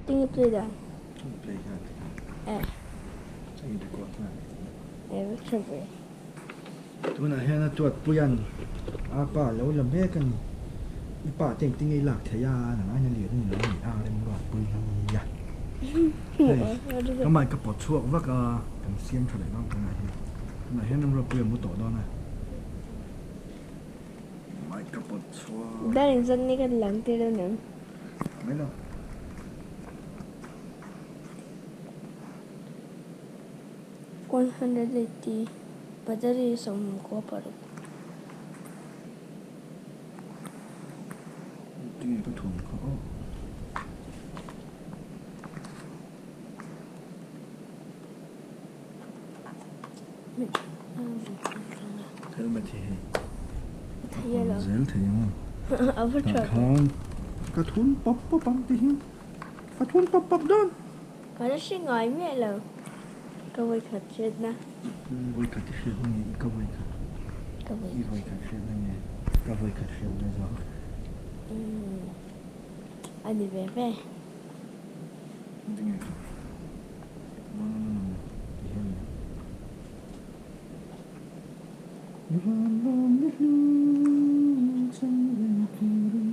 Tinge play dan? Play nghal te khan. Eh. A in record nghal leh tih na. Eh va tha ve. Tunah hian a tuatpuian a pa lo la mek a ni. I pa te engtin nge i lak theih a, nang aina lian a ni lo a ni a remruatpui a. Hei ka mic ka pawt chhuak vak a, kan siam tha leh dawn tunah hian. Tunah hian remruatpui a mu tawh dawn a. Mic ka pawt chhuak. Dar engzat nge ka lang tir dawn ang? Mai lo. 180 battery 16. Tinge ka thun kha aw. Helmet hi hei a hawn zel thei ang a tah khan ka thun pawp pawp ang ti hian ka thun pawp pawp dawn. Ka la hre ngai miah lo ka vawikhat hriatna. Vawikhat i hriatna nge i ka vawikhat i vawikhat hriatna nge ka vawikhat hriatna zawk. A ni ve ve. Tinge kha. No no no no ti hian ni. Van lawm ni hlu chang ve turin.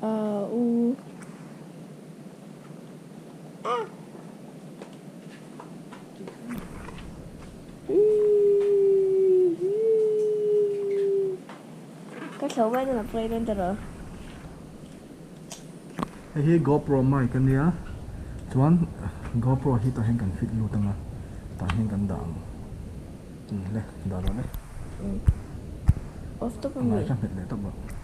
A u. Ah. Ka thlo mai dawn a play dawn ta rawh. Hei hi GoPro mic a nia chuan GoPro hi tah hian kan fit lut ang a tah hian kan dah ang le dah rawh le. Off tawp a mi. Ngai kha hmet leh tawp rawh.